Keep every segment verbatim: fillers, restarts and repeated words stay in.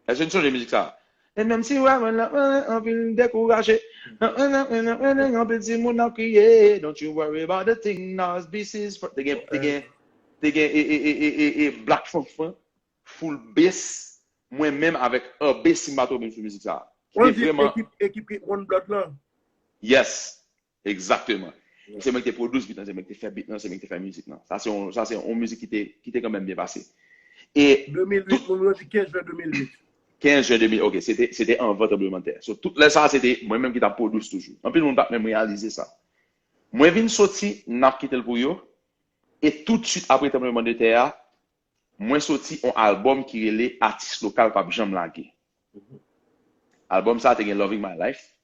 Èske n sonje mizik sa? E menm si wè mwen la, mwen anpil dekouraje. Anpil timoun ap kriye. Don't you worry about the thing, Nas, this is for... Te gen, te gen, te gen e, e, e, e, e, e Black Fanfan, Full Bass, mwen menm avèk Abe, si m pa twonpe m sou mizik sa. Ki te vrèman ekip, ekip One Blood lan. Yes. Egzakteman. Se mwen ki te pwodui beat lan, se mwen ki te fè beat lan, se mwen ki te fè mizik lan. Sa se yon, sa se yon mizik ki te, ki te kanmenm byen pase. E de mil uit, moun yo di kenz jen de mil uit. Kenz jen de mil, ok, se te, se te anvan tranblemanntè. So, tout lè sa, se te mwen menm ki t ap pwodui toujou. Anpil moun pa t menm reyalize sa. Mwen vin soti, N ap kite l pou yo, e toutswit apre tranblemanntè a, mwen soti yon albòm ki rele Atis Lokal P ap Janm Lage. Albòm sa te gen Loving My Life,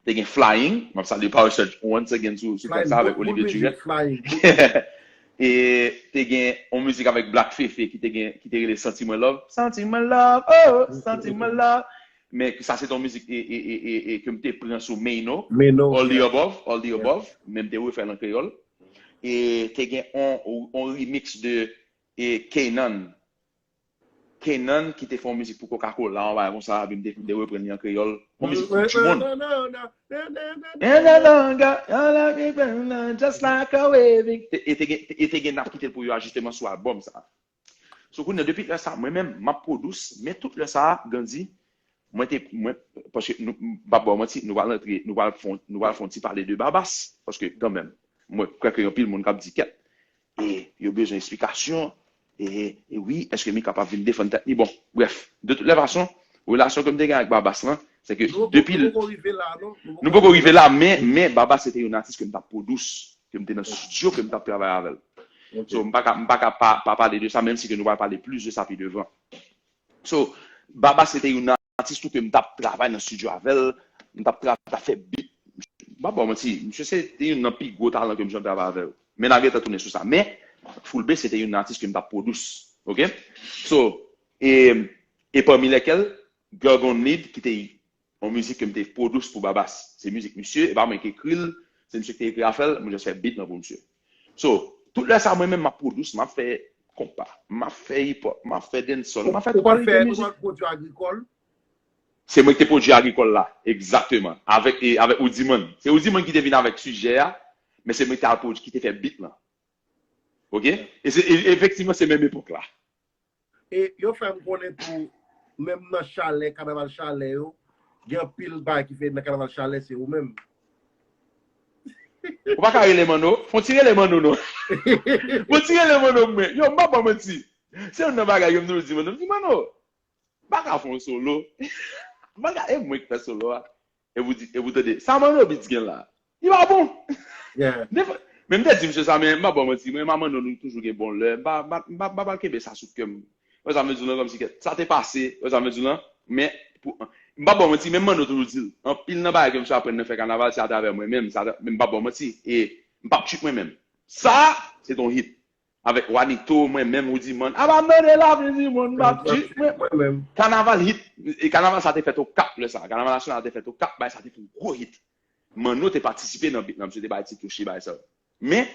te gen Flying, m ap salye Power Surge once again sou, sou trèk sa avèk Olivier Durette. E te gen yon mizik avèk Black Fefe ki te gen, ki te rele Santi Mwen Love. Santi Mwen Love, oh, Santi Mwen Love. Men sa se te yon mizik e, e, e, e, e, ke m te pran sou Mano. All the Above, All the Above. Men m te refè l an kreyòl. E te gen on, on remix de e Kanan. Kanan ki te fè yon mizik pou Coca-Cola, yon bagay konsa, epi m te, m te reprann li an kreyòl. Yon mizik pou timoun. And no longer, all I remember, just like a waving. E te gen, e te gen N ap kite l pou yo a jisteman sou albòm sa. So kounye a, depi lè sa, mwen menm, m ap pwodui, men tout lè sa, Gandhi, mwen te, mwen, paske nou, m p ap ba w manti, nou pral rantre, nou pral fè, nou pral fè yon ti pale de Babas, paske kanmenm, mwen kwè ke anpil moun k ap di kèt, e yo bezwen eksplikasyon, e, e wi, èske Mika p ap vin defann tèt li? Bon, brèf, de tout lè fason, relasyon ke m te gen ak Babas lan, se ke depi... Nou poko rive la, non? Nou poko rive la, men, men Babas se te yon atis ke m t ap pwodui, ke m te nan estidyo, ke m t ap travay avè l. So, m pa ka, m pa ka pa, pa pale de sa, menm si ke nou pral pale plis de sa pi devan. So, Babas se te youn nan atis tou ke m t ap travay nan estidyo avè l, m t ap tra-, t ap fè beat. M p ap ba w manti, misye se te youn nan pi gwo talan ke m janm travay avè yo. Men n a gentan tounen sou sa. Men, Full Bass se te youn nan atis ke m t ap pwodui. Oke? So, e, e pami lèkèl, Girl Gone Lead, ki te yon mizik ke m te pwodui pou Babas. Se mizik misye, e pa mwen ki ekri l, se misye ki te ekri afè l, mwen just fè beat lan pou misye. So, tout lè sa, mwen menm, m ap pwodui, m ap fè konpa, m ap fè hip hop, m ap fè dancehall, m ap fè tout kalite mizik. Ou pa t pwodui agrikòl? Se mwen ki te pwodui agrikòl la, egzakteman. Avèk, e, avèk Oudiman. Se Oudiman ki te vin avèk sijè a, men se mwen ki te al pwodui, ki te fè beat lan. Oke? E se, e, efektivman, se menm epòk la. E yo fè m konnen tou, menm nan Chalè, kanaval Chalè yo, gen anpil bagay ki fèt nan kanaval Chalè, se ou menm. Ou pa ka rele Manno? Fon ti rele Manno non. Fon ti rele Manno mwen. Yo, m pa ba w manti. Se youn nan bagay yo m toujou di Manno. M di Manno, m pa ka fè yon solo. M pa ka, e mwen ki fè solo a. E pou di, e pou tande, sa Manno Beats gen la? Li pa bon. Men m te di misye sa, men m pa ba w manti, mwen, m a Manno nou toujou gen bon lè. M pa, m pa, m pa, m pa pral kenbe sa sou kè m. Wè sa m vle di w lan, kòmsi kèt, sa te pase, wè sa m vle di w lan, men, pou, m pa ba w manti, menm Manno toujou di l, anpil nan bagay ke misye aprann nan fè kanaval, se atravè mwen menm, se atravè, men m pa ba w manti, e m p ap tchwit mwen menm. Sa, se t on hit. Avèk Wanito, mwen menm, Oudiman, abandone lavi di moun, m p ap tchwit mwen. Kanaval hit, e kanaval sa te fèt Okap lè sa, kanaval nasyonal te fèt Okap, bagay sa te fè yon gwo hit. Manno te patisipe nan beat lan, misye te bay ti touch li, bagay sa yo. Men,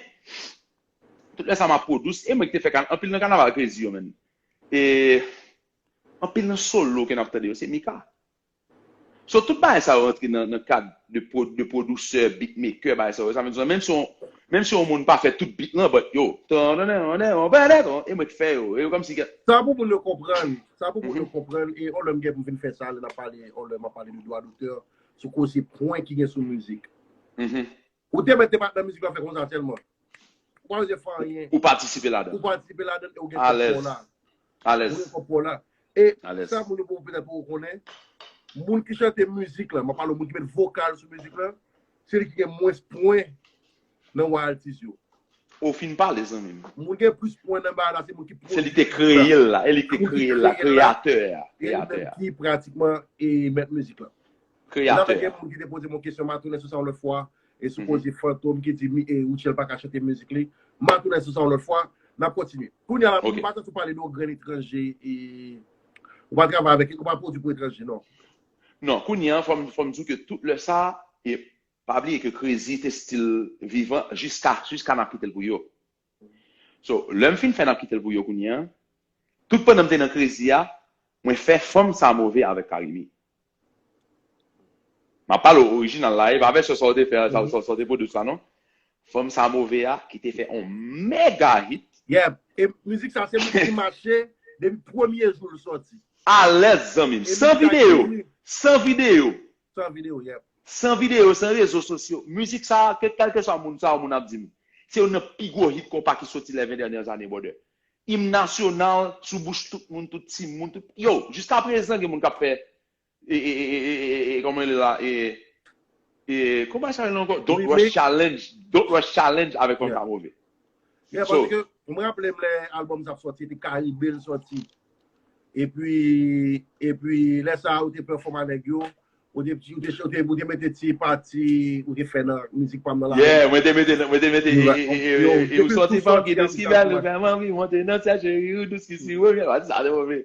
tout lè sa m ap pwodui, e mwen ki te fè kan-, anpil nan kanaval Crazy yo, menm. E anpil nan solo ke n ap tande yo, se Mika. So, tout bagay sa yo rantre nan, nan kad de, pwo-, de pwodisè, beatmaker, bagay sa yo. Sa vle di, menm si yon, menm si yon moun pa fè tout beat lan, but yo, e mwen ki fè yo. E yo kòmsi ke... Sa pou moun yo konprann. Sa pou moun yo konprann. E yon lè m gen pou m vin fè sa, lè n ap pale, yon lè m ap pale de dwa dotè, sou koze pwen ki gen sou mizik. Ou te mèt te pa t nan mizik la fè konsa sèlman. Ou pa bezwen fè anyen. Ou patisipe ladan. Ou patisipe ladan e ou gen kòb pa w la. Ou gen kòb pa w la. E sa moun yo poko, petèt poko konnen, moun ki chante mizik la, m ap pale moun ki met vokal sou mizik la, se li ki gen mwens pwen nan royalties yo. Ou fin pale, zanmi m. Moun gen plis pwen nan bagay la, se moun ki pwodui mizik la. Se li ki te kreye l la, e li ki te kreye l la, kreyatè a. E li menm ki pratikman e mèt mizik la. Kreyatè a. Gen moun ki te poze m yon kesyon, m a tounen sou sa yon lòt fwa, e sou koze Fantom ki di Rutshelle pa ka chante mizik li. M a tounen sou sa yon lòt fwa, n ap kontinye. Kounye a la, m pa tann ou pale de yon grenn etranje, e ou pa travay avèk, ou pa pwodui pou etranje, non. Non, kounye a, fò m, fò m di w ke tout lè sa, e pa bliye ke Crazy te still vivan jiska, jiska n ap kite l pou yo. So, lè m fin fè n ap kite l pou yo kounye a, tout pandan m te nan Crazy a, Mwen fè Fanm Sa Move avèk Carimi. M ap pale w orijinal la, e pa vèsyon sa w te fè, sa, sa, sa w te pwodui la, non. Fanm Sa Move a, ki te fè yon mega hit. Yeah. E mizik sa, se mizik ki mache depi premye jou l sòti. Alèz, zanmi m. San videyo. San videyo. San videyo, yeah. San videyo, san rezo sosyo. Mizik sa, kèlkeswa moun sa, moun ap di m. Se youn nan pi gwo hit konpa ki soti les vingt dernières années, brother. Im nasyonal, sou bouch tout moun, tout timoun, tout. Yo, jiska prezan, gen moun k ap fè e, e, e, e, e, e, e, kòman li la? E, e, kòman sa rele ankò? Don't Rush Challenge. Don't Rush Challenge avèk Fanm Sa Move. Yeah, so, paske mwen raple m lè albòm sa ap sòti, te Karibe l sòti. Epi, epi lè sa a, ou te pèfòm a nèg yo, ou te, ou te, ou te, ou te mete ti pati, ou te fè nan mizik pa m nan la. Yeah, mwen te mete, mwen te mete, e, e, e, e, e, ou sòti fanm ki dous ki bèl, ou fè m anvi monte nan syèl, cheri, ou dous ki siwo myèl, pati sa te move.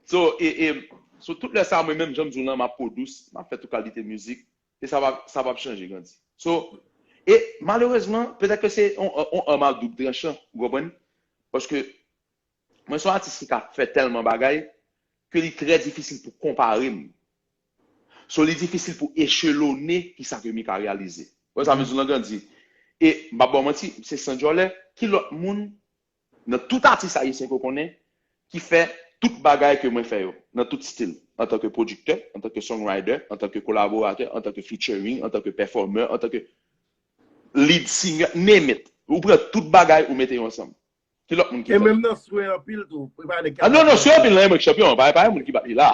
So, e, e, so tout lè sa, mwen menm, jan m di w lan, m ap pwodui, m ap fè tout kalite mizik, e sa p ap, sa p ap chanje, Grandy. So, e malerezman, petèt ke se on, on, on arme à double tranchant, ou konprann? Paske mwen se yon atis ki ka fè tèlman bagay ke li trè difisil pou konpare m. So, li difisil pou echelone kisa ke Mika reyalize. Wè sa, mezon nan Grandy. E m p ap ba w manti, se san djòlè, ki lòt moun nan tout atis ayisyen ke w konnen ki fè tout bagay ke mwen fè yo, nan tout stil, antanke pwodiktè, antanke songwriter, antanke kolaboratè, antanke featuring, antanke performer, antanke lead singer, name it. Ou pran tout bagay, ou mete yo ansanm. Ki lòt moun ki fè? E menm nan swen anpil tou. Ah, non, non, swen anpil nan, e mwen ki chanpyon, pa, pa moun ki bat li la.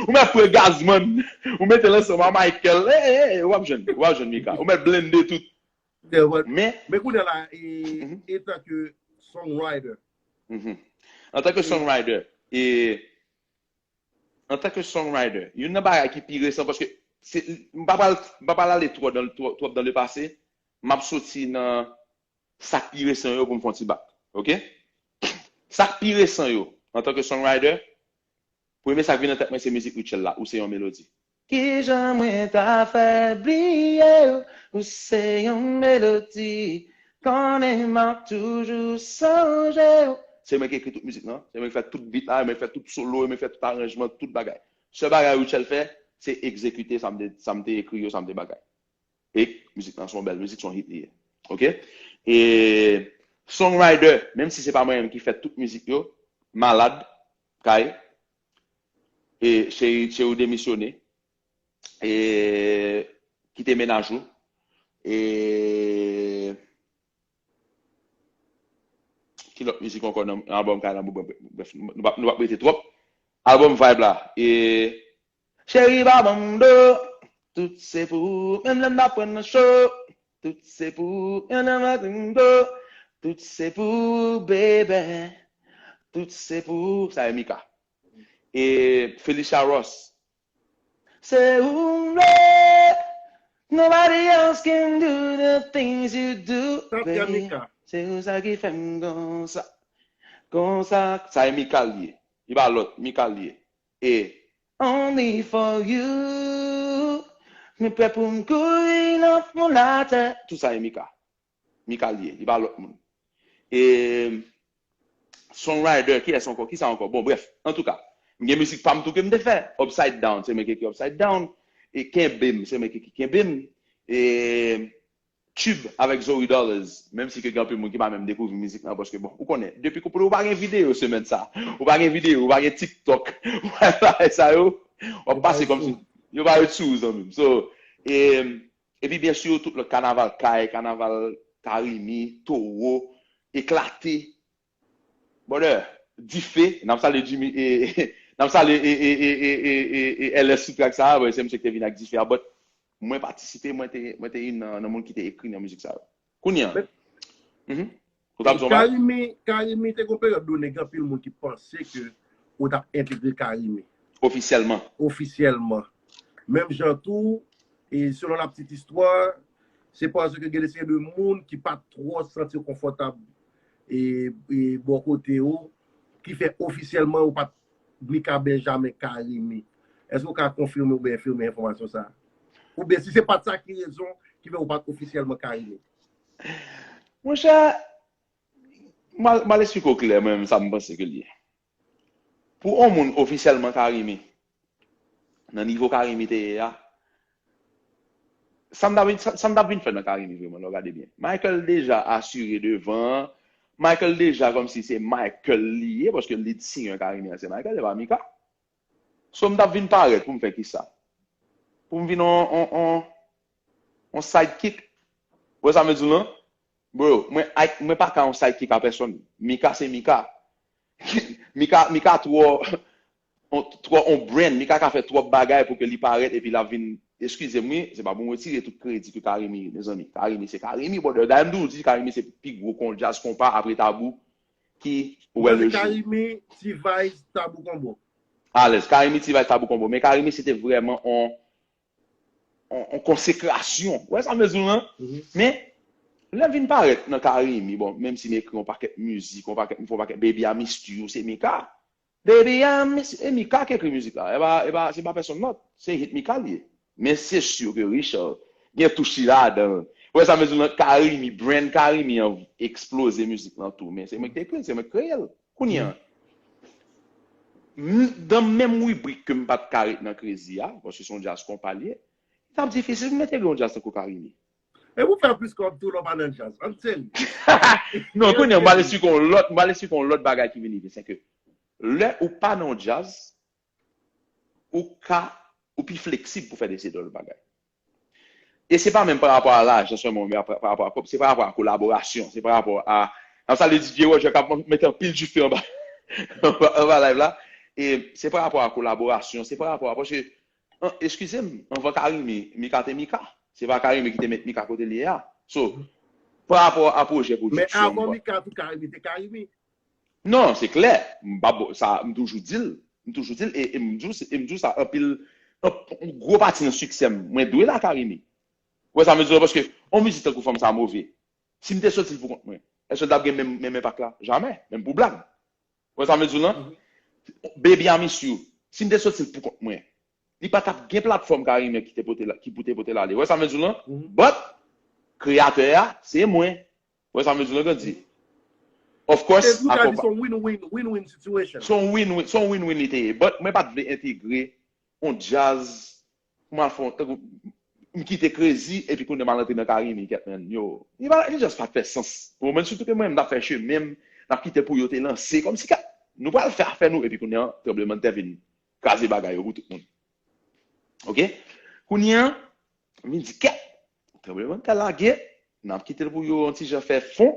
Ou mèt pran Gazman, ou mete l ansanm a Michael, e, e, e, w ap jwenn, w ap jwenn Mika. Ou mèt blende tout. Men, men kounye a la, e, etanke songwriter. Antanke songwriter, e, antanke songwriter, youn nan bagay ki pi resan, paske se, m pa pral, m pa pral ale twò dan, twò, twòp dan le pase, m ap soti nan sa k pi resan yo pou m fè yon ti bak. Oke? Sa k pi resan yo, antanke songwriter, premye sa k vin nan tèt mwen se mizik Rutshelle la, Ou se yon melodi. Kijan mwen ta fè bliye w, ou se yon melodi, konnen m ap toujou sonje w. Se mwen ki ekri tout mizik lan, se mwen ki fè tout beat la, mwen ki fè tout solo, mwen ki fè tout aranjman, tout bagay. Sèl bagay Rutshelle fè, se egzekite sa m te, sa m te ekri yo, sa m te bagay. E mizik lan se yon bèl mizik, se yon hit li ye. Oke? E songwriter, menm si se pa mwen menm ki fè tout mizik yo, Malad, Kay, e cheri, cheri w demisyone, e kite mennaj ou, e ki lòt mizik ankò nan albòm Kay la, bon, bref, nou p ap, nou p ap rete twòp. Albòm Vibe la, e cheri pa ban m do, tout se pou ou, menm lè m ta pran nan cho, tout se pou ou, yon nan maten m do, tout se pou ou, baby, tout se pou ou, sa e Mika. E Felicia Ross. Se ou m vle. Nobody else can do the things you do, baby. Se ou sa ki fè m konsa. Konsa. Sa e Mika l ye. Li pa lòt, Mika l ye. E only for you. Mwen prè pou m kouri nan fon latè. Tout sa e Mika. Mika l ye, li pa lòt moun. E songwriter, kiyès ankò? Kisa ankò? Bon, bref, antouka, m gen mizik pa m tou ke m te fè. Upside Down, se mwen ki ekri Upside Down. E Kenbe m, se mwen ki ekri Kenbe m. E Tube avèk Zoe Dollars, menm si ke gen anpil moun ki pa menm dekouvri mizik lan, paske bon, ou konnen, depi koup ou pa gen videyo semèn sa, ou pa gen videyo, ou pa gen TikTok, ou pa gen bagay sa yo, w ap pase kòmsi yo pa ret sou ou, zanmi m. So, e, epi byen si tout lòt kanaval Kay, kanaval Carimi, Towo, Eklate, brother, Dife, n ap salye Jimmy, e, n ap salye e, e, e, e, e, e, e L S sou track sa a, bon, se misye ki te vin ak Dife a, but mwen patisipe, mwen te, mwen te youn nan, nan moun ki te ekri nan mizik sa yo. Kounye a, mhm. Ou t ap di yon bagay? Carimi, Carimi te gon peryòd done, gen anpil moun ki panse ke ou t ap entegre Carimi. Ofisyèlman. Ofisyèlman. Menm jan tou, e selon la petite histoire, se paske gen de seri de moun ki pa t twò santi yo konfòtab e, e bò kote yo, ki fè ofisyèlman ou pa t Mika Benjamin Carimi. Èske w ka konfime oubyen enfime enfòmasyon sa a? Oubyen si se pa t sa ki rezon ki fè ou pa t ofisyèlman Carimi? Monchè, m al, m al esplike w klè mwen menm sa m panse ke l ye. Pou yon moun ofisyèlman Carimi, nan nivo Carimi te ye a, sa m t ap vin, sa, sa m t ap vin fè nan Carimi vreman, lè w gade byen. Michael deja asire devan an, Michael deja kòmsi se Michael li ye, paske lead singer Carimi an se Michael, e pa Mika. So m t ap vin parèt pou m fè kisa? Pou m vin on, on, on, on sidekick? Ou wè sa m vle di w lan? Bro, mwen, mwen pa ka yon sidekick a pèsonn. Mika se Mika. Mika, Mika twò, on, twò on brand. Mika ka fè twòp bagay pou ke li parèt epi l ap vin, eskize m wi, se pa pou m retire tout kredi ke Carimi, mezanmi. Carimi se Carimi, brother. Dayè m toujou di Carimi se pi gwo kon djaz konpa apre Tabou ki wè le jou. Carimi, T-Vice, Tabou Combo. Alèz, Carimi, T-Vice, Tabou Combo. Men Carimi se te vrèman on, on, on konsekrasyon. Ou wè sa m vle di w lan? Men, lè m vin parèt nan Carimi, bon, menm si m ekri on pakèt mizik, on pakèt, m fè on pakèt Baby I Missed You, se Mika. Baby I Missed You, e Mika ki ekri mizik la. E pa, e pa, se pa pèsonn lòt. Se hit Mika li ye. Men se si ke Richard gen touch li ladan l. Ou wè sa m vle di w lan? Carimi, brand Carimi an eksploze mizik lan tou. Men se mwen ki te ekri l, se mwen ki kreye l. Kounye a, m, dan menm ribrik ke m pa t ka ret nan krezi a, paske se yon djaz konpa li ye, t ap difisil pou m entegre yon djaz tankou Carimi. E pou fè plis kòb tou lè w pa nan djaz. Ann serye. Non, kounye a, m prale esplike yon lòt, m prale esplike yon lòt bagay ki vin rive. Se ke lè ou pa nan yon djaz, ou ka, ou pi fleksib pou fè de se dòl bagay. E se pa menm pa rapò a lajan sèlman, men pa, pa rapò a kòb, se pa rapò a kolaborasyon, se pa rapò a, m ap salye D J Roger k ap mete anpil dife anba, anba, anba live la. E se pa rapò a kolaborasyon, se pa rapò a, paske, an, eskize m, anvan Carimi, Mika te Mika. Se pa Carimi ki te met Mika kote li ye a. So, pa rapò a pwojè pwodiksyon. Men avan Mika tou, Carimi te Carimi. Non, se klè. M pa bo-, sa, m toujou di l. M toujou di l, e, e m di w, e m di w sa, anpil, an, yon gwo pati nan siksè m, mwen dwe l a Carimi. Ou wè sa m vle di w, paske yon mizik tankou Fanm Sa Move, si m te soti l pou kont mwen, èske l t ap gen menm, menm enpak la? Jamè, menm pou blag. Ou wè sa m vle di w lan? Baby I Miss You, si m te soti l pou kont mwen, li pa t ap gen platfòm Carimi ki te pote l, ki pou te pote l ale. Ou wè sa m vle di w lan? But, kreyatè a, se mwen. Ou wè sa m vle di w lan, Gandhi? Of course, se yon win-win, win-win situation. Se yon win-win, se yon win-win li te ye. But, mwen pa t vle entegre yon djaz, m al fè yon, tankou, m kite Crazy, epi kounye a m al antre nan Carimi, kèt, man, yo. Li pa, li just pa t fè sans. Ou konprann? Sitou ke mwen, m t ap fè chemen m, m ap kite pou yo te lanse, kòmsi, kèt, nou pral fè afè nou, epi kounye a, tranblemanntè vin kraze bagay yo pou tout moun. Oke? Kounye a, m vin di, kèt, tranblemanntè lage, n ap kite l pou yo yon ti jan fè fon.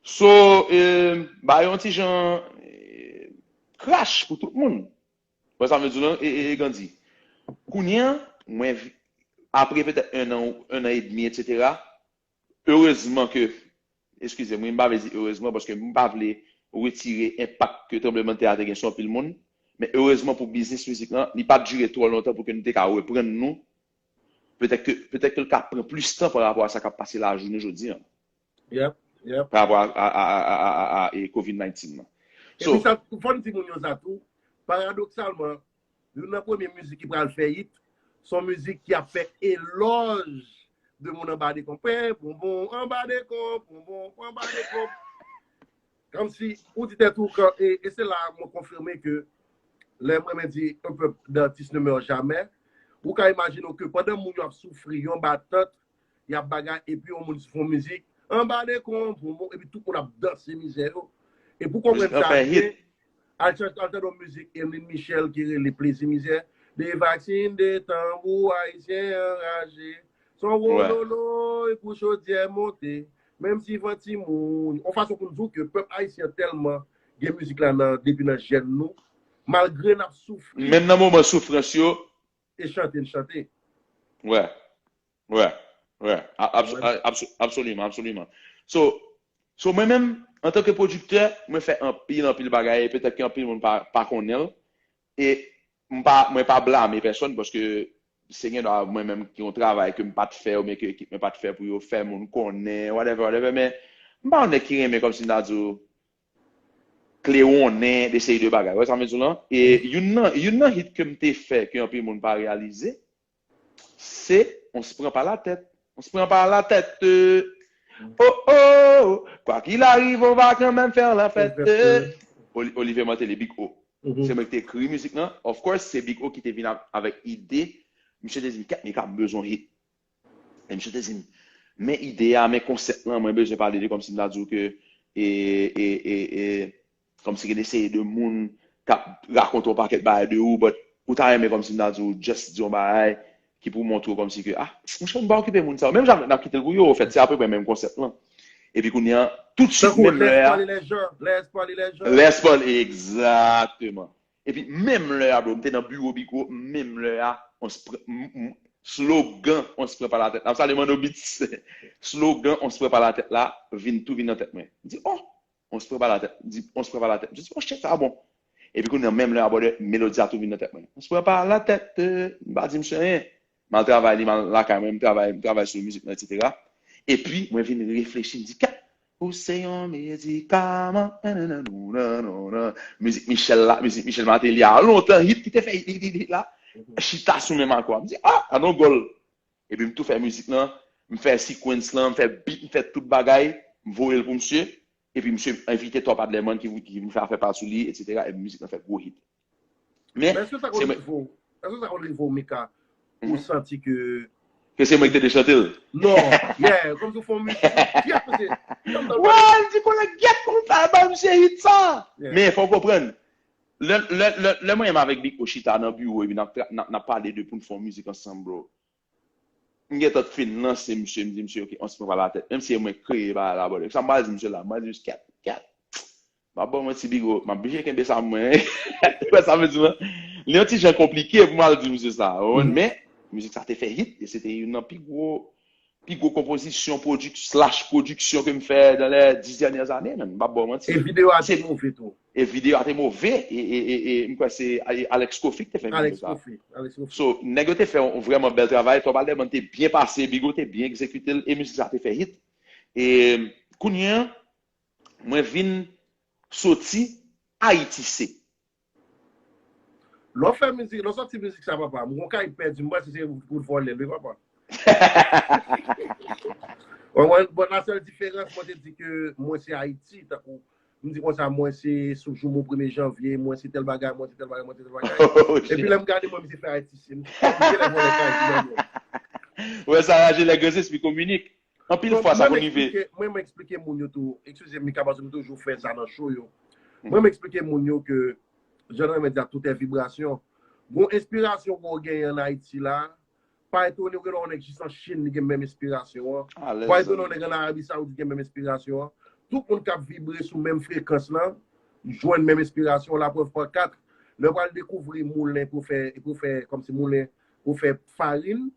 So, eh, ba yo yon ti jan, eh, crash pou tout moun. Wè sa m vle di w lan, e, e, e Gandhi. Kounye a, mwen, vi-, apre petèt un an, un an edmi, etsetera, erezman ke, eskize m, wi, m pa vle di erezman, paske m pa vle retire enpak ke tranblemanntè a te gen sou anpil moun, men erezman pou biznis mizik lan, li pa t dire twò lontan pou ke nou te ka reprann nou. Petèt ke, petèt ke l ka pran plis tan pa rapò a sa k ap pase lajounen jodi a. Yep, yep. Pa rapò a, a, a, a, a, a, a, e, covid nineteen lan. So, epi sa, fò n di moun yo sa tou, paradoksalman, youn nan premye mizik ki pral fè hit, se yon mizik ki ap fè elòj de moun anba dekonb. Pwen, bonbon, anba dekonb, bonbon, anba dekonb. Kòmsi, ou di tèt ou, kan, e, e se la mwen konfime ke lè mwen menm di un peuple d'artistes ne meurt jamais, ou ka imajine w ke pandan moun yo ap soufri, yo anba tant, y ap bagay, epi yon moun fè yon mizik, anba dekonb, bonbon, epi tout moun ap danse mizè yo. E pou konprann sa byen, al chèche, al tande yon mizik Emeline Michel ki rele Plezi Mizè. De vaksin, de tanbou, Ayisyen anraje. Se yon wololo, e kou chodyè monte. Menm si van timoun. Yon fason pou n di w ke pèp ayisyen an tèlman gen mizik la nan, depi nan jèn nou. Malgre n ap soufri. Menm nan moman soufrans yo. E chante, n chante. Wè. Wè. Wè. A-, abso-, a-, abso-, absoliman, absoliman. So, so mwen menm, antanke pwodiktè, mwen fè anpil, anpil bagay, e petèt ke anpil moun pa, pa konnen l. E m pa, mwen pa blame pèsonn, paske se gendwa mwen menm ki yon travay ke m pa t fè, oubyen ke ekip mwen pa t fè pou yo fè moun konnen, whatever, whatever, men m pa yon nèg ki renmen, kòmsi m ta di w, klewonnen de seri de bagay. Wè sa m vle di w lan? E youn nan, youn nan hit ke m te fè, ke anpil moun pa reyalize, se On se prend pas la tête. On se prend pas la tête. Oh, oh, quoi qu'il arrive, on va quand même faire la fête. Oli-, Olivier Martelly, Big O. Se mwen ki te ekri mizik lan. Of course, se Big O ki te vin avèk ide. Misye te di m, "Kèt, Mika, m bezwen yon hit." E misye te di m, "Men ide a, men konsèp lan, mwen bezwen pale de kòmsi m ta di w ke, e, e, e, e, kòmsi gen de seri de moun k ap rakonte yon pakèt bagay de ou, but ou ta renmen kòmsi m ta di w, just di yon bagay ki pou montre w kòmsi ke, ah, monchè, m pa okipe moun sa yo." Menm jan n ap kite l pou yo, ofèt, se apeprè menm konsèp lan. Epi kounye a, tout swit, menm lè a, Lè espwa li, egzakteman. Epi menm lè a, bro, m te nan biwo Big O, menm lè a, on se pr- m- m- slogan, on se prend pas la tête. N ap salye Mando Beats. Slogan, on se prend pas la tête la, vin tou vin nan tèt mwen. M di, oh, on se prend pas la tête. M di, on se prend pas la tête. M di, oh, shit, sa bon. Epi kounye a, menm lè a, brother, melodi a tou vin nan tèt mwen. On se prend pas la tête, euh, m pa di misye anyen. M al travay, li m al lakay mwen, m travay, m travay sou mizik lan, etsetera. Epi, mwen vin reflechi, m di, kèt, ou se yon medikaman. Nanananananana. Mizik Michel la, mizik Michel Martelly a lontan, hit ki te fè hit, hit, hit, hit la. Chita sou menm akò a. M di, ah, ann on gòl. Epi m tou fè mizik lan, m fè sequence lan, m fè beat, m fè tout bagay, m voye l pou misye. Epi misye envite Top Adlerman ki, ki vin fè afè pa l sou li, etsetera. Epi mizik lan fè gwo hit. Men, Men èske sa konn rive w? Èske sa konn rive w, Mika? Ou santi ke Ke se mwen ki te de chante l? Non, yeah, kòmsi w fè yon mizik, ou fyè, se Wè, l di, konnen gyèt pou m fè bay misye hit sa. Men fò w konprann. Lè, lè, lè, lè mwen menm avèk Big O chita nan biwo epi n ap tra- n ap, n ap pale de pou n fè yon mizik ansanm, bro. M gentan fin lanse misye, m di misye, ok, on se prend pas la tête. Menm si e mwen k kreye bagay la, brother. Sa m pral di misye la, m pral di misye, kèt, kèt. M ap ba w manti, Big O, m ap blije kenbe sa mwen. Ou wè sa m vle di w lan? Li yon ti jan konplike pou m al di misye sa. Ou konprann? Men, mizik sa te fè hit, e se te youn nan pi gwo, pi gwo konpozisyon, pwoduk- slash pwodiksyon ke m fè dans les dix dernières années, man. M p ap ba w manti. E videyo a te move tou. E videyo a te move, e, e, e, e m kwè se, e, Alex Coffy ki te fè videyo Alex sa. Coffy. Alex Coffy. So, nèg yo te fè yon vrèman bèl travay. Top Adlerman te byen pase, Big O te byen egzekite l, e mizik sa te fè hit. E kounye a, mwen vin soti Ayiti se. Lè w fè mizik, lè w sòti mizik sa, papa, m gon kay pèdi, m panse se ou t vòlè l, wi, papa. Ou konprann? Bon, la sèl diferans, mwen te di ke mwen se Ayiti, tankou, m di konsa, mwen se sou jou mwen premye janvye, mwen se tèl bagay, mwen se tèl bagay, mwen se tèl bagay. Epi lè m gade, mwen, m se fè Ayiti se. M se lè vòlè kay, mwen. Wè sa raje lè gran zespri kominik. Anpil fwa, sa konn rive. Mwen, mwen eksplike moun yo tou, eskize m, Mika, paske m toujou fè sa nan show yo. Mwen, mwen eksplike moun yo ke, jan nan medya, tout è vibrasyon. Gon enspirasyon ke w genyen ann Ayiti la, pa etone w gen yon nèg jis an Chin, li gen menm enspirasyon an. Pa etone w nèg ann Arabi Saoudit gen menm enspirasyon an. Tout moun k ap vibre sou menm frekans lan, jwenn menm enspirasyon, laprèv pa kat. Lè w pral dekouvri moulen pou fè, pou fè, kòmsi moulen pou fè farin,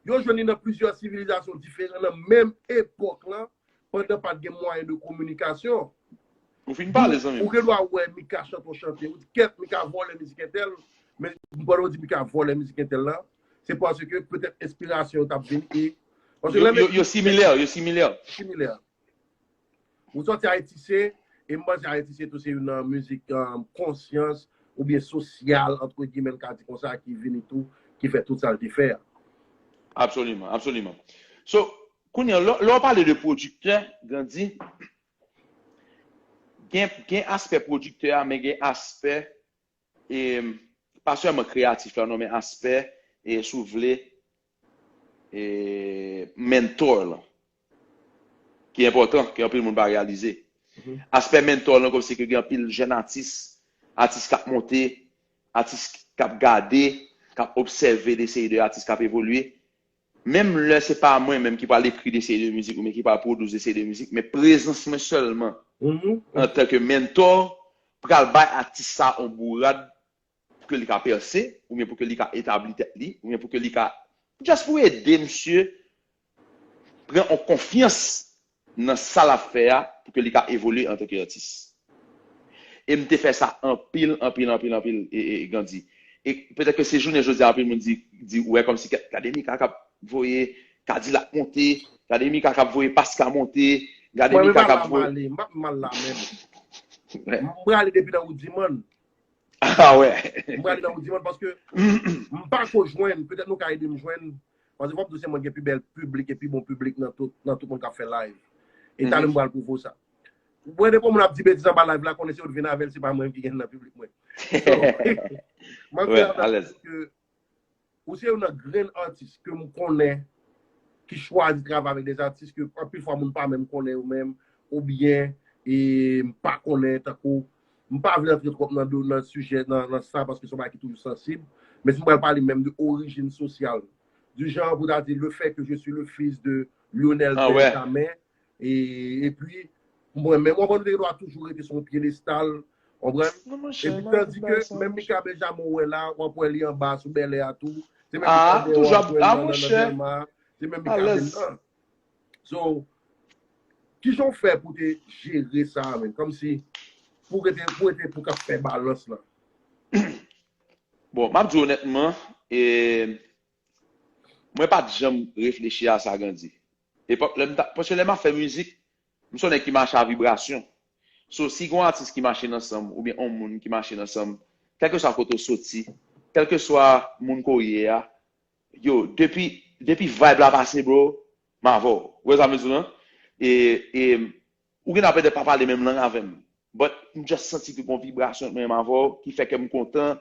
yo jwenn li nan plizyè sivilizasyon diferan nan menm epòk lan, pandan pa t gen mwayen de kominikasyon. Ou fin pale, zanmi m. Ou gen dwa wè Mika chante yon chante, ou di, kèt, Mika vòlè mizik entèl, men pandan w di Mika vòlè mizik entèl la, se paske petèt enspirasyon yo t ap vin e. Paske Yo, lè yo, yo similè, yo similè. Similè. Ou sòti Ayiti se, e m panse Ayiti se tou se youn nan mizik, um, konsyans oubyen sosyal, antre gimè, n ka di konsa, ki vini tou, ki fè tout sa l te fè a. Absoliman, absoliman. So, kounye a, lè, lè w pale de pwodiktè, Gandhi, gen, gen aspè pwodiktè a, men gen aspè, e, pa sèlman kreyatif la, non, men aspè, e, si w vle, e, mentor lan, ki enpòtan, ke anpil moun pa reyalize. Aspè mentor lan, kòmsi ke gen anpil jèn atis, atis k ap monte, atis k ap gade, k ap obsève de seri de atis k ap evolye. Menm lè se pa mwen menm ki pral ekri de seri de mizik, oubyen ki pral pwodui de seri de mizik, men prezans mwen sèlman, antanke mentor, pral bay atis sa yon bourad pou ke li ka pèse, oubyen pou ke li ka etabli tèt li, oubyen pou ke li ka, just pou ede misye pran yon konfyans nan sa l ap fè a, pou ke li ka evolye antanke atis. E m te fè sa anpil, anpil, anpil, anpil, e, e, e Gandhi. E petèt ke se jounen jodi a, anpil moun di, di, ou wè kòmsi, gade Mika k ap voye Kadilak monte, gade Mika k ap voye Paska monte, gade Mika k ap voye. M pa mal la menm. M prale depi nan Woodiman. Ah wè. M prale nan Woodiman paske m pa ko jwenn, petèt nou ka ede m jwenn. Paske fò m di w se mwen gen pi bèl piblik e pi bon piblik nan tout, nan tout moun k ap fè live. E talè m pral pwouve w sa. Mwen, depi moun ap di betiz anba live la, konnen se yo t vin avè l, se pa mwen ki gen nan piblik mwen. So, m ap di avè w ke ou se youn nan grenn atis ke m konnen ki chwazi travay avèk de atis ke anpil fwa moun pa menm konnen yo menm, oubyen e, m pa konnen tankou, m pa vle antre twòp nan, do- nan sijè, nan, nan sa, paske se yon bagay ki toujou sansib, men si m pral pale menm de orijin sosyal, du genre, pou ta di, le fait que je suis le fils de Lionel Benjamin, e, epi, mwen menm, w konprann, nou te gen dwa toujou rete sou yon pyedestal, w konprann? Epi, tandi ke menm Mika Benjamin ou wè la, w ap wè li anba sou bèlè a tou, se menm Mika Benjamin w ap wè nan, nan, nan Dèlma, se menm Mika Benjamin. So, kijan w fè pou te jere sa a menm? Kòmsi, pou rete, pou rete, pou ka fè balans lan. Bon, m ap di w onètman, e, mwen pa t janm reflechi a sa, Grandy. Epòk, lè m ta, paske lè m ap fè mizik, m se yon nèg ki mache a vibrasyon. So, si gen yon atis ki mache nan san m, oubyen yon moun ki mache nan san m, kèlkeswa kote w soti, kèlkeswa moun ke w ye a, yo, depi, depi vibe la pase, bro, m avè w. Ou wè sa m vle di w lan? E, e, ou gen dwa petèt pa pale menm lang avè m. But m just santi ke gon vibrasyon ant mwen menm avè w ki fè kè m kontan,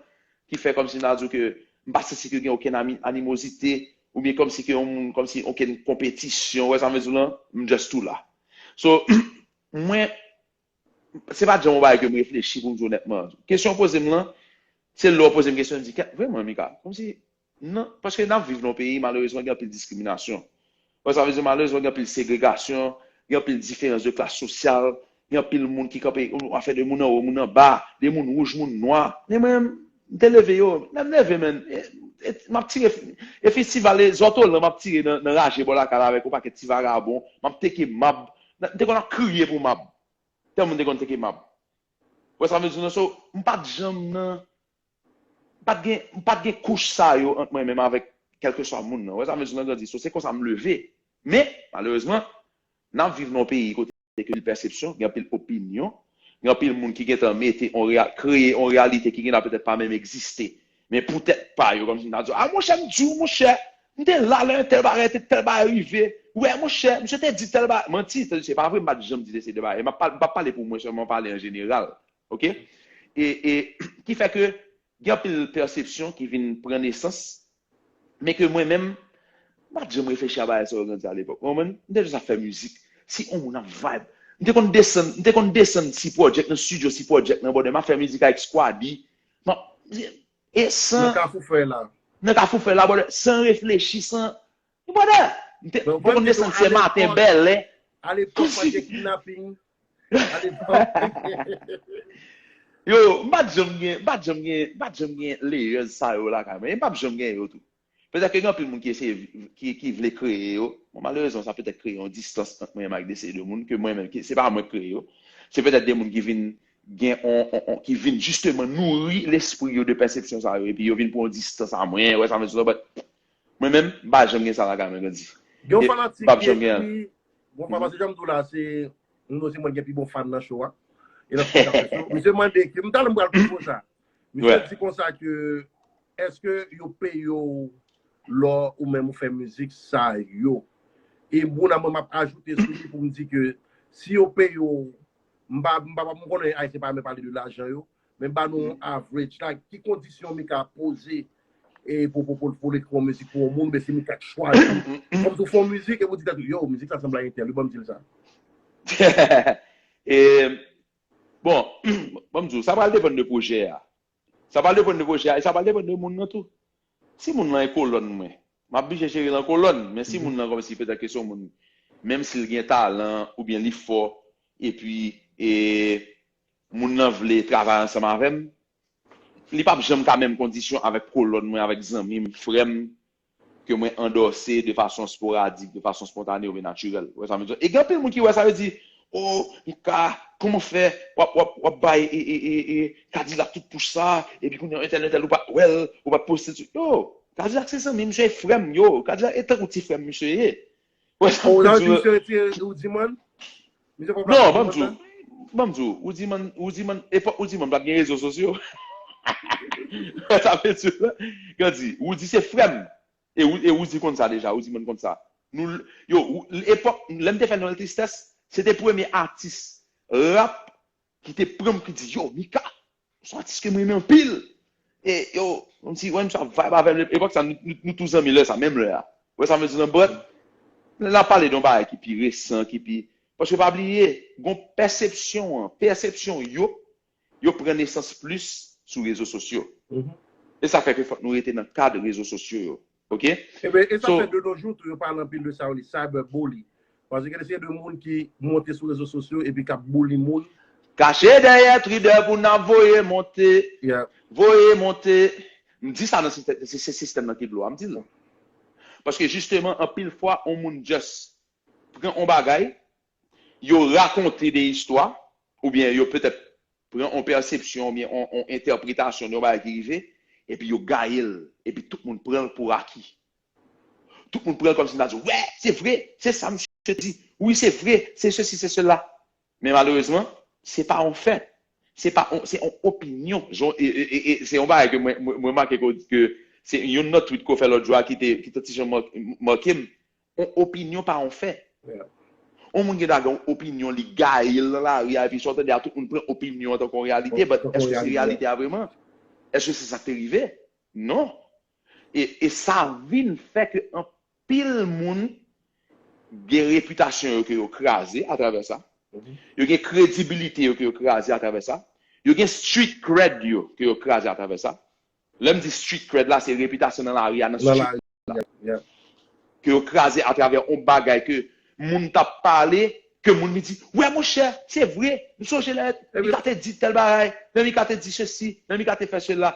ki fè kòmsi m ta di w ke m pa santi ke gen okenn ami- animozite, oubyen kòmsi ke yon moun, kòmsi okenn konpetisyon, ou wè sa m vle di w lan, m just tou la. So, mwen, se pa t janm yon bagay ke m reflechi pou m di w onètman. Kesyon w poze m lan, se lè w poze m kesyon, m di, "Kè- vrèman, Mika, kòmsi, non, paske n ap viv nan yon peyi, malerezman, gen anpil diskriminasyon." Bon, sa vle di, malerezman, gen anpil segregasyon, gen anpil diferans de klas sosyal, gen anpil moun ki kanpe, afè de moun anwo, moun anba, de moun wouj, moun nwa. Men mwen, m te leve yo, lè m leve, menn, e, e, m ap tire, e festival, e zòtolan, m ap tire nan, nan raje bò lakay la avèk yon pakèt ti vagabon, m ap teke mab, m te konn ap kriye pou mab. Tèlman m te konn teke mab. Wè sa m vle di w lan, so, m pa t janm nan, m pa t gen, m pa t gen kouch sa yo ant mwen menm avèk kèlkeswa moun nan. Wè sa m vle di w lan, Grandy, so, se konsa m leve. Men, malerezman, n ap viv nan yon peyi kote gen anpil pèsepsyon, gen anpil opinyon, gen anpil moun ki gentan mete on reya- kreye on reyalite ki gentan petèt pa menm egziste. Men pou tèt pa yo, kòmsi m ta di, "A, monchè, m di w, monchè, m te la lè entèl bagay, te tèl bagay rive. Wè, monchè, misye te di tèl bagay." Manti, se pa vre, m pa t janm di de se de bagay. M ap pa- m p ap pale pou mwen sèlman, m pale an jeneral. Oke? E, e, ki fè ke gen anpil pèsepsyon ki vin pran nesans, men ke mwen menm, m pa t janm reflechi a bagay sa yo, Grandy, alepòk. Ou konprann? M te jis ap fè mizik. Si yon moun ap vibe, m te konn desann, m te konn desann si project nan studio, si project nan bòdè, m ap fè mizik avèk Squaddy. M ap, e san, nan Kafou Fèy la, bòdè, san reflechi, san, bòdè, m te, m te konn desann Fyè Maten, Bèlè. Alepòk, pa t gen kidnaping. Alepòk. Yo, m pa t janm gen, m pa t janm gen, m pa t janm gen layers sa yo lakay mwen. E m p ap janm gen yo tou. Petèt ke gen anpil moun ki eseye, ki, ki vle kreye yo. Bon, malerezman, sa petèt kreye yon distans ant mwen menm ak de seri de moun ke mwen menm, ki, se pa mwen k kreye yo. Se petèt de moun ki vin gen on, on, on, ki vin jisteman nouri lespri yo de pèsepsyon sa yo, epi yo vin pran yon distans a mwen, wè sa m vle di w lan, but mwen menm, m pa janm gen sa lakay mwen, Grandy. Gen yon fanatik ki ekri, bon, pa paske jan m di w la, se, nou se mwen ki gen pi bon fan nan show a. E nan fanatik, misye mande, m talè m pral pran konsa. Misye di konsa ke, èske yo peye w lè ou menm ou fè mizik sa yo? E bon, mwen m ap ajoute sou li pou m di ke si yo peye w, m pa, m pa, m konnen Ayisyen pa renmen pale de lajan yo, men ba nou yon average, like, ki kondisyon Mika poze e pou, pou, pou, pou l ekri yon mizik pou yon moun, men se Mika k chwazi. Kòm si w fè yon mizik e pou di tèt ou, yo, mizik sa sanble a entèl, wi, ban m di l sa. E, bon, ban m di w, sa pral depann de pwojè a. Sa pral depann de pwojè a, e sa pral depann de moun nan tou. Si moun nan e kolòn mwen, m ap blije jere l an kolòn, men si moun nan kòmsi petèt ke se yon moun, menm si l gen talan oubyen li fò, epi, e, moun nan vle travay ansanm avè m, li p ap janm ka menm kondisyon avèk kolòn mwen, avèk zanmi m, frè m, ke mwen andòse de fason sporadik, de fason spontane oubyen natirèl. Ou wè sa m vle di? E gen anpil moun ki wè sa, yo di, "O, Mika, kòman fè w ap, w ap, w ap bay e, e, e, e, Kadilak tout push sa, epi kounye a entèl, entèl, ou pa t wè l, ou pa t poste l sou." Yo, Kadilak se zanmi m, misye e frè m, yo. Kadilak e tankou ti frè m misye ye. Ou wè sa m vle di? Misye retire Roody Man? Misye pran plas Roody Man? Non, ban m di w, ban m di w, Roody Man, Roody Man, epòk Roody Man pa t gen rezo sosyo. Ou wè sa m vle di w lan? Grandy, Roody se frè m. E, Rou- e Roody konn sa deja, Roody Man konn sa. Nou, yo, Rou- epòk, lè m te fè Nwèl Tristès, se te premye atis rap ki te pran m, ki di, yo, Mika, se yon atis ke mwen renmen anpil. E yo, kòmsi, wè, misye ap vibe avè m. Epòk sa, nou, nou, nou tou zanmi lè sa, menm lè a. Wè sa m vle di nan brèt? N ap pale de yon bagay ki pi resan, ki pi. Paske pa bliye, gon pèsepsyon an, pèsepsyon yo, yo pran nesans plis sou rezo sosyo. E sa fè ke fòk nou rete nan kad rezo sosyo yo. Oke? Eben, e sa fè de nos jours tou, yo pale anpil de sa, yo di cyberbully. Paske gen de seri de moun ki monte sou rezo sosyo epi k ap bouli moun. Kache dèyè Twitter pou n ap voye monte. Voye monte. M di sa nan sistèm, se, se sistèm nan ki dlo a, m di l. Paske jisteman, anpil fwa, on moun just pran on bagay, yo rakonte de istwa, oubyen yo petèt pran on pèsepsyon, oubyen on, on entèpretasyon de yon bagay ki rive, epi yo gaye l, epi tout moun pran l pou aki. Tout moun pran l kòmsi m ta di, wè, se vre, se sa misye di, wi, se vre, se sesi, se sela. Men malerezman, se pa yon fè. Se pa on, se yon opinyon. Jan, e, e, e, e, se yon bagay ke mwen, mwen, mwen remake ke, ke se youn nan tweet ke w fè lòt jou a ki te, ki te ti jan make m. On opinyon pa on fè. On moun gen dwa gen on opinyon, li gaye l nan lari a, epi sa w tande a, tout moun pran opinyon an tankou yon reyalite, but èske se reyalite a vreman? Èske se sa k te rive? Non. E, e sa vin fè ke anpil moun gen repitasyon yo ke yo kraze atravè sa. Yo gen kredibilite yo ke yo kraze atravè sa. Yo gen street cred yo ke yo kraze atravè sa. Lè m di street cred la, se repitasyon nan lari a, nan street la. Ke yo kraze atravè on bagay ke moun t ap pale, ke moun li di, wè monchè, se vre, m sonje lè Mika te di tèl bagay, lè Mika te di sesi, lè Mika te fè sela.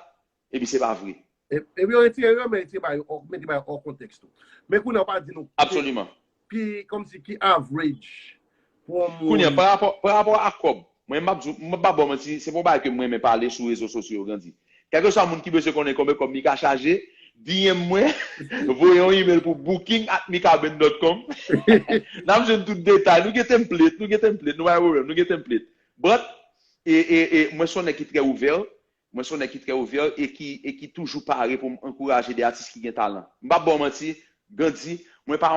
Epi se pa vre. Epi yo retire yo, men retire ba yo, mete ba yo hors contexte tou. Men kounye a w pa di nou ki, absoliman, ki, kòmsi ki average pou yon moun. Kounye a, pa rapò, pa rapò a kòb, mwen m ap di w, m pa ba w manti, se pa yon bagay ke mwen renmen pale sou rezo sosyo yo, Grandy. Kèlkeswa moun ki bezwen konnen konbyen kòb Mika chaje, D M mwen, voye yon email pou booking at mikaben dot com. N ap jwenn tout detay. Nou gen template, nou gen template, nou pa gen pwoblèm, nou gen template. But, e, e, e, mwen se yon nèg ki trè ouvè, mwen se yon nèg ki trè ouvè e ki, e ki toujou pare pou m ankouraje de atis ki gen talan. M p ap ba w manti, Grandy, mwen pa